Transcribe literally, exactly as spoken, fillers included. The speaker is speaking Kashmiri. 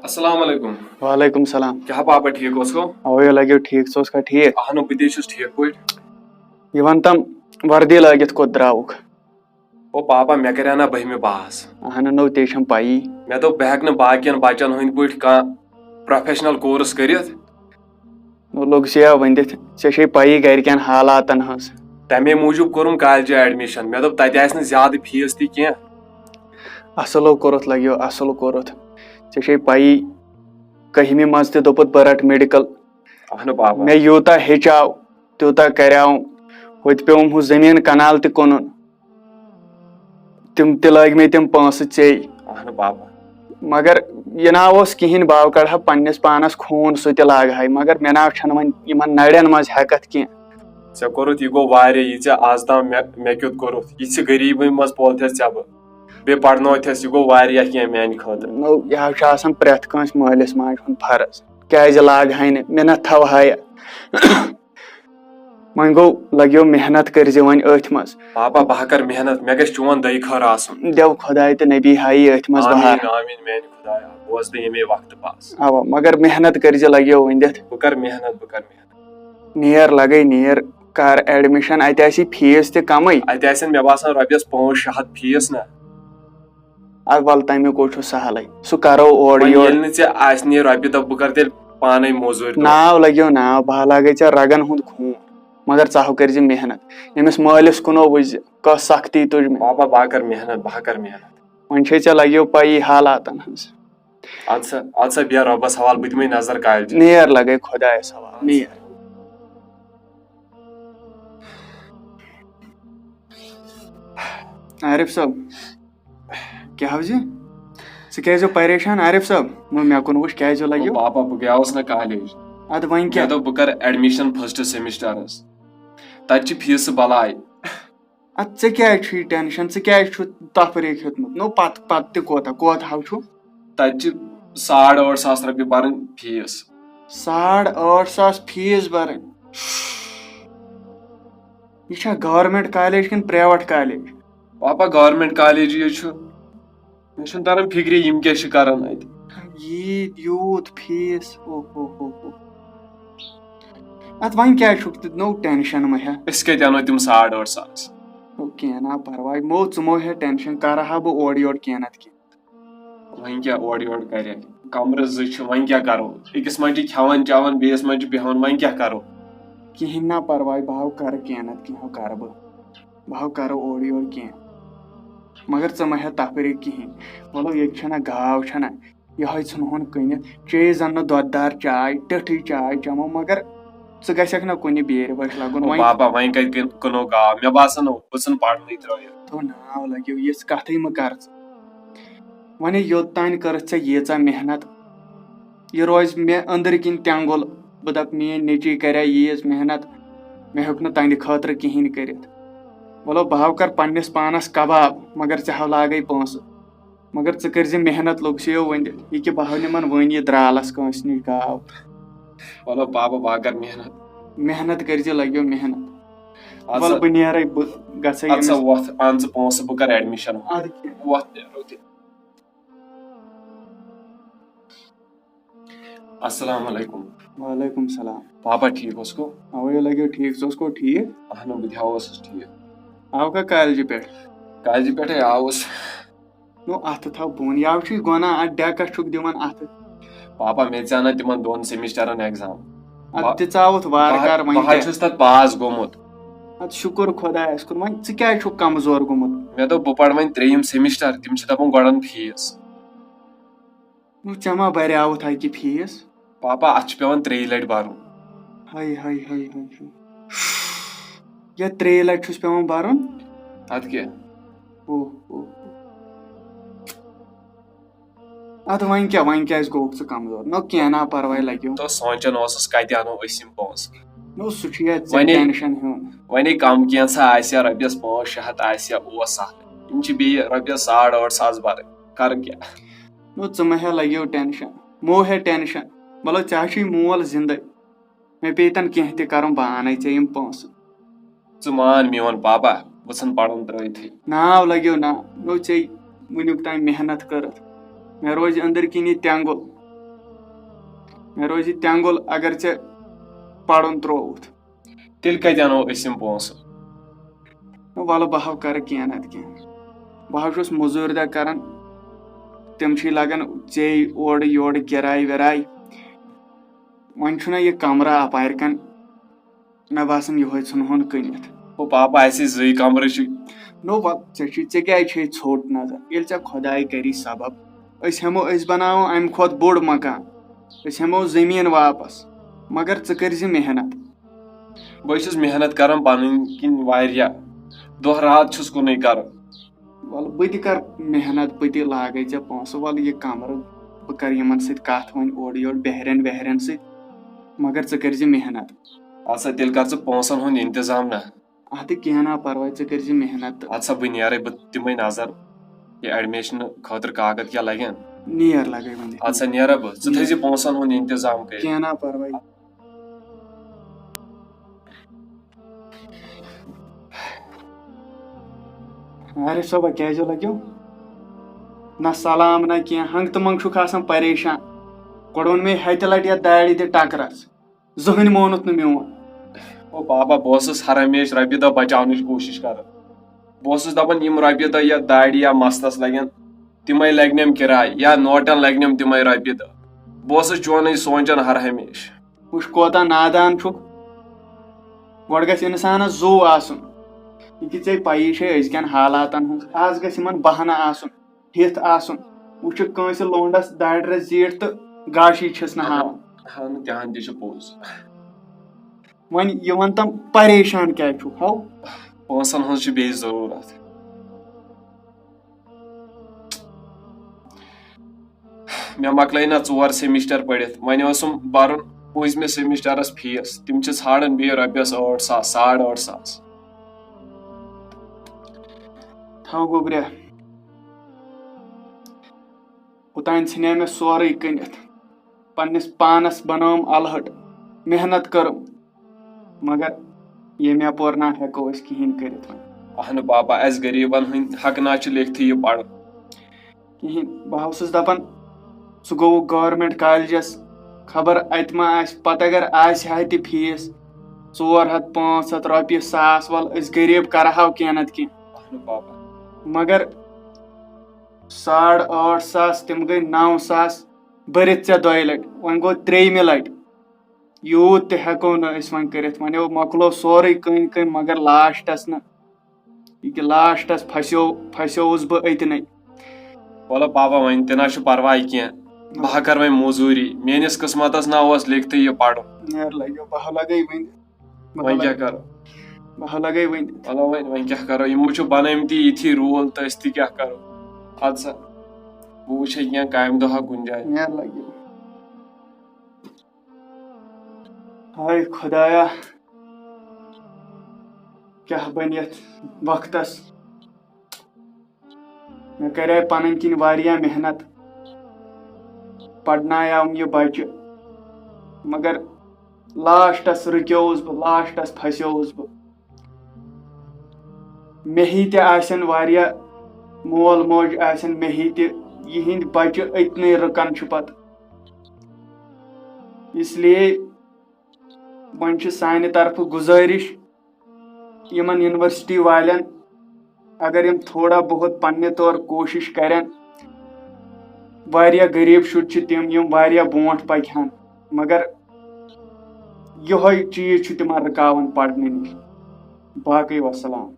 السلام علیکم۔ وعلیکم السلام۔ کیٛاہ پاپا، ٹھیٖک اوسکھو؟ اوے لگیو ٹھیٖک، ژٕ اوسکھا ٹھیٖک؟ اہنو، بہٕ تہِ چھُس ٹھیٖک پٲٹھۍ۔ یہِ وَن تم، وردی لٲگِتھ کوٚت درٛاوُکھ؟ او پاپا، مےٚ کریٛاو نا بٔہمہِ پاس۔ اہنہٕ نو، تے چھم پَیی۔ مےٚ دوٚپ بہٕ ہٮ۪کہٕ نہٕ باقین بچن ہٕنٛدۍ پٲٹھۍ کانٛہہ پروفیشنل کورس کٔرِتھ۔ نو لوٚگ سُہ یا ؤنِتھ، ژےٚ چھے پَیی گرِکٮ۪ن حالاتن ہٕنٛز۔ تمے موٗجوٗب کوٚرُم کالجہِ ایڈمِشن۔ مےٚ دوٚپ تتہِ آسہِ نہٕ زیادٕ فیس تہِ کینٛہہ۔ اصلو کوٚرُتھ لگیو، اصل کوٚرُتھ۔ ژےٚ چھے پَیی، کٔہمہِ منٛز تہِ دوٚپُتھ بہٕ رٹہٕ میڈیکل۔ اہنو پاپا۔ مےٚ یوٗتاہ ہیٚچھاو، تیوٗتاہ کریاوُم۔ ہوٚتہِ پیوٚم ہُہ زٔمیٖن کنال تہِ کٕنُن۔ تِم تہِ لٲگۍ مےٚ تِم پونٛسہٕ ژے۔ اہنو پاپا۔ مگر یہِ نہ اوس کِہینۍ، بہٕ کڑٕ ہا پننِس پانس خوٗن، سُہ تہِ لاگہٕ ہا۔ مگر مےٚ نہ چھنہٕ وۄنۍ یِمن نرٮ۪ن منٛز ہٮ۪کتھ کینٛہہ۔ ژےٚ کوٚرُتھ، یہِ گوٚو واریاہ، یہِ ژےٚ از تام مےٚ مےٚ کیُتھ کوٚرُتھ، یہِ ژٕ غریٖبی منٛز پولتھس ژےٚ بہٕ۔ بیٚیہِ پرنوتھس، یہِ گوٚو واریاہ کینٛہہ میانہِ خٲطرٕ۔ نو، یہِ حظ چھُ آسان پرٛٮ۪تھ کٲنٛسہِ مٲلِس ماجہِ ہُنٛد فرض۔ کیٛازِ لاگہٕ ہاے نہٕ؟ مےٚ نہ تھاوہاے۔ وۄنۍ گوٚو، لگیو محنت کٔرزِ وۄنۍ أتھۍ منٛز۔ پاپا، بہٕ ہا کرٕ محنت، مےٚ گژھِ چون دۄیہِ خٲر آسُن۔ دٮ۪و خۄداے تہٕ نبی ہایی أتھۍ منٛز بہار۔ آمین، آمین، میانہِ خۄدایا، بوز بہٕ ییٚمے وقتہٕ پاس۔ اوا، مگر محنت کٔرزِ، لگیو ؤنِتھ۔ بہٕ کرٕ محنت، بہٕ کرٕ محنت۔ نیر لگے نیر، کر ایڈمشن، اتہِ آسی فیس تہِ کمٕے۔ اتہِ آسن مےٚ باسان رۄپیس پانٛژھ شےٚ ہتھ فیس نا۔ ادٕ ول، تمیُک کوٚت چھُ سہلٕے، سُہ کرو اورٕ وۄنۍ یورٕ۔ ییٚلہِ نہٕ ژےٚ آسہِ نیر رۄپیہِ دہ، بہٕ کرٕ تیٚلہِ پانے موٚزوٗرۍ دۄہ۔ ناو لگیو ناو، بہٕ ہا لاگے ژےٚ رگن ہُنٛد خوٗن، مگر ژٕ ہاو کٔرزِ محنت۔ ییٚمِس مٲلِس کُنو وٕچھزِ، کۄس سختی تُج مےٚ۔ پاپا، بہٕ ہا کرٕ محنت، بہٕ ہا کرٕ محنت۔ وۄنۍ چھے ژےٚ لگیو پَیی حالاتن ہٕنٛز۔ اد سا، اد سا بیٚہہ رۄبس حوالہٕ، بہٕ دِمے نظر کالجہِ۔ نیر لگے خۄدایس حوالہٕ، نیر۔ عارف صٲب، کیٛاہ حظ یہِ؟ ژٕ کیٛازِ ہو پریشان عارف صٲب؟ نو مےٚ کُن وٕچھ، کیٛازِ ہو لگیو؟ پاپا، بہٕ گیاوُس نہ کالیج۔ ادٕ وۄنۍ مےٚ کیٛاہ؟ دوٚپ بہٕ کرٕ ایڈمشن فرسٹ سیمسٹرس۔ تتہِ چھِ فیسہٕ بلاے۔ ادٕ ژےٚ کیٛازِ چھُ یہِ ٹینشن؟ ژٕ کیٛازِ چھُ تفریٖق ہیوٚتمُت؟ نو پتہٕ، پتہٕ تہِ کوتاہ، کوتاہ ہاو چھُ؟ تتہِ چھِ ساڑ ٲٹھ ساس رۄپیہِ برٕنۍ فیس۔ ساڑ ٲٹھ ساس فیس برٕنۍ؟ یہِ چھا گورنمنٹ کالیج کِنہٕ پرٛیویٹ کالیج؟ پاپا، گورنمنٹ کالیجی یوت چھُ۔ مےٚ چھُنہٕ تران فِکرِ یِم کیٛاہ چھِ کران اَتہِ۔ یی یوٗت فیس، او ہو ہو ہو۔ اتھ وۄنۍ کیٛازِ چھُکھ تہٕ نوٚو ٹینشن مہ ہےٚ؟ أسۍ کتہِ انو تِم ساڑ ٲٹھ ساس؟ او کینٛہہ نا پرواے، مو ژٕ مو ہےٚ ٹینشن، کرٕ ہا بہٕ اورٕ یورٕ کینٛہہ نتہٕ کینٛہہ۔ وۄنۍ کیٛاہ اورٕ یورٕ کرِ؟ کمرٕ زٕ چھِ، وۄنۍ کیٛاہ کرو؟ أکِس منٛز چھِ کھٮ۪وان چٮ۪وان، بیٚیِس منٛز چھِ بیٚہوان، وۄنۍ کیٛاہ کرو؟ کِہیٖنۍ نا پرواے، بہٕ ہاو کرٕ کینٛہہ نتہٕ کینٛہہ ہاو کرٕ بہٕ۔ بہٕ ہاو کرٕ اورٕ یورٕ کینٛہہ۔ مگر ژٕ مہ ہےٚ تفریٖق کِہیٖنۍ۔ وَلو ییٚتہِ چھَنہ گاو چھَنہ، یِہوٚے ژھٕنہون کٕنِتھ۔ چیٚیہِ زَن نہٕ دۄدٕ دار چاے، ٹیٚٹھٕے چاے چٮ۪مو، مگر ژٕ گژھکھ نہ کُنہِ بیرِ وَٹہِ لَگُن۔ او وۄنۍ پاپا، وۄنۍ کَتہِ کٕن-، کٕنو گاو؟ مےٚ باسان، نہ، بہٕ ژھٕنہٕ پَرنُے ترٛٲیِتھ۔ تو ناو لَگیو، یِژھ کَتھٕے مہٕ کَر ژٕ۔ وۄنۍ یوٚت تانۍ کٔرٕتھ ژےٚ ییٖژاہ محنت، یہِ روزِ مےٚ أنٛدرٕ کِنۍ تٮ۪نٛگُل۔ بہٕ دَپہٕ، میٛٲنۍ نیٚچی کَرِ ہا ییٖژ محنت، مےٚ ہیوٚک نہٕ تَہَنٛدِ خٲطرٕ کِہیٖنۍ کٔرِتھ۔ وَلو، بہٕ ہاو کَرٕ پنٛنِس پانَس کباب، مگر ژےٚ ہاو لاگَے پونٛسہٕ۔ مگر ژٕ کٔرۍ زِ محنت، لوٚگ سُہ یو ؤنِتھ، یہِ کہِ بہٕ ہاو نہٕ یِمَن وٕنۍ یہِ درٛالَس کٲنٛسہِ نِش گاو۔ وَلو پاپا، بہٕ ہا کَرٕ محنت۔ محنت کٔرۍ زِ، لَگیو محنت۔ اَدٕ وَلہٕ سا، بہٕ نیرَے، بہٕ گژھَے اَدٕ سا أمِس۔ وۄتھ، اَن ژٕ پونٛسہٕ، بہٕ کَرٕ ایڈمِشن۔ اَدٕ کیٛاہ؟ وۄتھ نیرو تیٚلہِ۔ السلام علیکم۔ وعلیکم السلام۔ پاپا ٹھیٖک اوسکھو؟ اَوَے لَگیو ٹھیٖک، ژٕ اوسکھو ٹھیٖک؟ اہنو، بہٕ تہِ ہا اوسُس ٹھیٖک۔ آوکھا کالجہِ پٮ۪ٹھ؟ کالجہِ پٮ۪ٹھے آوُس۔ نو، اَتھٕ تھاو بۄن، یَوٕ چھُے گۄناہ، اَتھ ڈٮ۪کَس چھُکھ دِوان اَتھٕ۔ پاپا، مےٚ ژےٚ اَنان تِمن دۄن سیمسٹرن ایگزام۔ اَتھ دِ ژاوُتھ وارٕ کارٕ، وۄنۍ بہٕ حظ کیٛاہ؟ چھُس تَتھ پاس گوٚمُت۔ اَدٕ شُکُر خۄدایَس کُن، وۄنۍ ژٕ کیٛازِ چھُکھ کمزور گوٚمُت؟ مےٚ دوٚپ، بہٕ پَرٕ وۄنۍ ترٛیٚیِم سیمسٹر، تِم چھِ دَپان گۄڈٕ اَن فیٖس۔ نو، ژےٚ ما بریاوُتھ اَکہِ فیٖس؟ پاپا، اَتھ چھُ پٮ۪وان ترٛیٚیہِ لَٹہِ بَرُن۔ ہاے، ہاے، ہاے، ہاے، ہاے۔ یَتھ ترٛیٚیہِ لَٹہِ چھُس پٮ۪وان بَرُن۔ اَدٕ کیٛاہ؟ اوہ، اوہ، اوہ۔ اَدٕ وۄنۍ کیٛاہ، وۄنۍ کیٛازِ گوٚوُکھ ژٕ کمزور؟ نو کینٛہہ نا پرواے لَگیو۔ تو سونٛچان اوسُس، کَتہِ اَنو أسۍ یِم پونٛسہٕ؟ نو سُہ چھُ یَتھ ژےٚ وۄنۍ وۄنۍ کَم کینٛژھا آسہِ ہا، رۄپیَس پانٛژھ شےٚ ہَتھ آسہِ ہا، اوس سَہلٕے۔ یِم چھِ بیٚیہِ رۄپیَس ساڑ ٲٹھ ساس بَرٕنۍ، کَرٕ کیٛاہ؟ نو ژٕ مہ ہےٚ لَگیو ٹینشن، مو ہے ٹینشن۔ مطلب، ژےٚ ہا چھُے مول زِندَے۔ مےٚ پیٚیہِ تَن کینٛہہ تہِ کَرُن، بہٕ اَنَے ژےٚ یِم پونٛسہٕ۔ ژٕ مان میون پاپا، بہٕ ژھٕن پَرُن ترٛٲیتھٕے۔ ناو لَگیو نا، نو ژےٚ وٕنیُک تام محنت کٔرٕتھ۔ مےٚ روزِ أنٛدٕرۍ کِنی تٮ۪نٛگُل، مےٚ روزِ تٮ۪نٛگُل اگر ژےٚ پرُن ترٛووُتھ۔ تیٚلہِ کتہِ انو أسۍ یِم پونٛسہٕ؟ نہ، وَلہٕ بہٕ ہاو کرٕ کینٛہہ نتہٕ کینٛہہ۔ بہٕ ہاو چھُس مٔزوٗرۍ دۄہ کران، تِم چھِ لگان ژے اورٕ یورٕ کِراے وِراے۔ وۄنۍ چھُنہ یہِ کمرٕ اپارِ کن، مےٚ باسان یِہوے ژھٕنہون کٕنِتھ۔ او پاپا، اَسہِ زٕے کمرٕ چھِ۔ نو وَل، ژےٚ چھُے، ژےٚ کیٛازِ چھے ژھوٚٹ نظر؟ ییٚلہِ ژےٚ خۄداے کری سبب، أسۍ ہٮ۪مو، أسۍ بناوو امہِ کھۄتہٕ بوٚڑ مکان، أسۍ ہٮ۪مو زٔمیٖن واپس، مگر ژٕ کٔرۍ زِ محنت۔ بہٕ چھُس محنت کران پنٕنۍ کِنۍ واریاہ، دۄہ رات چھُس کُنُے کران۔ وَلہٕ بہٕ تہِ کَرٕ محنت، بہٕ تہِ لاگَے ژےٚ پونٛسہٕ، وَلہٕ یہِ کَمرٕ، بہٕ کَرٕ یِمَن سۭتۍ کَتھ وۄنۍ اورٕ یورٕ بیٚہرٮ۪ن ویٚہرٮ۪ن سۭتۍ، مگر ژٕ کٔرۍ زِ محنت۔ اَدٕ سا تیٚلہِ کَر ژٕ پونٛسَن ہُنٛد اِنتظام نہ۔ اَدٕ کینٛہہ نہ پَرواے، ژٕ کٔرۍ زِ محنت تہٕ اَدٕ سا بہٕ نیرَے، بہٕ دِمَے نظر یہِ admission خٲطرٕ کاغذ کیٛاہ لَگن۔ نیر لَگَے وۄنۍ۔ اَدٕ سا نیرَے بہٕ، ژٕ تھٲیزِ پونٛسَن ہُنٛد اِنتظام کٔرِتھ۔ کینٛہہ نہ پَرواے۔ عارف صٲبا، کیٛازِ لٔگِو نہ سلام نہ کینٛہہ؟ ہنٛگ تہٕ منٛگ چھُکھ آسان پریشان۔ گۄڈٕ ووٚن مےٚ ہتہِ لٹہِ یتھ دارِ دِ ٹکرس، زٕہٕنۍ مونُتھ نہٕ میون۔ او بابا، بہٕ اوسُس ہر ہمیشہِ رۄپیہِ دہ بچاونٕچ کوٗشِش کران۔ بہٕ اوسُس دپان، یِم رۄپیہِ دہ یتھ دارِ یا مستس لگن، تِمے لگنم کِراے، یا نوٹن لگنم تِمے رۄپیہِ دہ۔ بہٕ اوسُس چونٕے سونچان ہر ہمیشہِ۔ وٕچھ، کوتاہ نادان چھُکھ۔ گۄڈٕ گژھِ اِنسانَس زُو آسُن۔ یہِ کہِ ژےٚ پَیی چھے أزکٮ۪ن حالاتَن ہٕنٛز۔ آز گژھِ یِمَن بہانہٕ آسُن، ہِتھ آسُن۔ وٕچھُکھ، کٲنٛسہِ لونٛڈَس دارِ رَژھ زیٖٹھ تہٕ گاشی چھِس نہٕ ہاوان۔ اہن، تِہَن تہِ چھُ پوٚز۔ وۄنۍ یہِ وَن تَم، پریشان کیٛازِ چھُکھ؟ ہاو۔ پونٛسَن ہٕنٛز چھِ بیٚیہِ ضروٗرت۔ مےٚ مۄکلٲے نہ ژور semester پٔرِتھ، وۄنۍ اوسُم بَرُن پٲنٛژمِس semesterس fees، تِم چھِ ژھانڈان بیٚیہِ رۄپیَس ٲٹھ ساس، ساڑ ٲٹھ ساس۔ تھاو گوٚبریا، اوٚتام ژھٕنے مےٚ سورُے کٕنِتھ، پننِس پانَس بنٲوٕم الہٕ ہٹ، محنت کٔرٕم، مگر ییٚمہِ اپور نہ ہٮ۪کو أسۍ کِہیٖنۍ کٔرِتھ وۄنۍ۔ اہنہٕ بابا، اَسہِ غریٖبن ہٕنٛدۍ حق نہ چھِ لیکھتھٕے یہِ پرُن۔ کِہیٖنۍ۔ بہٕ ہا اوسُس دپان، ژٕ گوٚوُکھ government collegeس، خبر اتہِ ما آسہِ، پتہٕ اگر آسہِ ہا تہِ fees، ژور ہتھ، پانٛژھ ہتھ رۄپیہِ، ساس، ول أسۍ غریٖب کرہاو کینٛہہ نتہٕ کینٛہہ۔ اہنہٕ بابا۔ مگر ساڑ ٲٹھ ساس، تِم گٔے نو ساس بٔرِتھ ژےٚ دۄیہِ لٹہِ، وۄنۍ گوٚو ترٛیٚیِمہِ لٹہِ۔ یوٗت تہِ ہٮ۪کو نہٕ أسۍ وۄنۍ کٔرِتھ، وۄنۍ مۄکلو سورُے کٔنۍ کٔنۍ، مگر lastس نہٕ۔ یہِ کہِ lastس پھسیو، پھسیووُس بہٕ أتنٕے۔ وَلہٕ بابا، وۄنۍ تہِ نہ چھُ پرواے کینٛہہ، بہٕ ہا کَرٕ وۄنۍ موٚزوٗری، میٲنِس قٕسمتس نہ اوس لیکھتٕے یہِ پَرُن۔ نیر لگیو، بہٕ ہا لگے وۄنۍ۔ بہٕ ہا وۄنۍ کیٛاہ لگے، کرو؟ بہٕ ہا لگے وۄنۍ۔ وَلہٕ وۄنۍ، وۄنۍ کیٛاہ کرو؟ یِمو چھِ بنٲومٕتی یِتھی rule، تہٕ أسۍ تہِ کیٛاہ کرو؟ اَدٕ سا، بہٕ وٕچھے کینٛہہ کامہِ دۄہا کُنہِ جایہِ۔ نیر لگیو۔ ہاے خۄدایا، کیٛاہ بَنہِ یَتھ وقتَس؟ مےٚ کَرے پَنٕنۍ کِنۍ واریاہ محنت، پَرنایاوُم یہِ بَچہٕ، مگر lastس رُکیووُس بہٕ، lastس پھسیووُس بہٕ۔ مےٚ ہی تہِ آسن واریاہ مول موج آسن، مےٚ ہی تہِ، یِہِنٛدۍ بَچہٕ أتنٕے رُکان چھِ پَتہٕ۔ اس لیے وۄنۍ چھِ سانہِ طرفہٕ گُزٲرِش یِمن university والٮ۪ن، اگر یِم تھوڑا بہت پننہِ طور کوٗشِش کرن، واریاہ غریٖب شُرۍ چھِ تِم، یِم واریاہ برونٛٹھ پکہِ ہن، مگر یِہوٚے چیٖز چھُ تِمن رُکاوان پرنہٕ نِش۔ باقٕے وسلام۔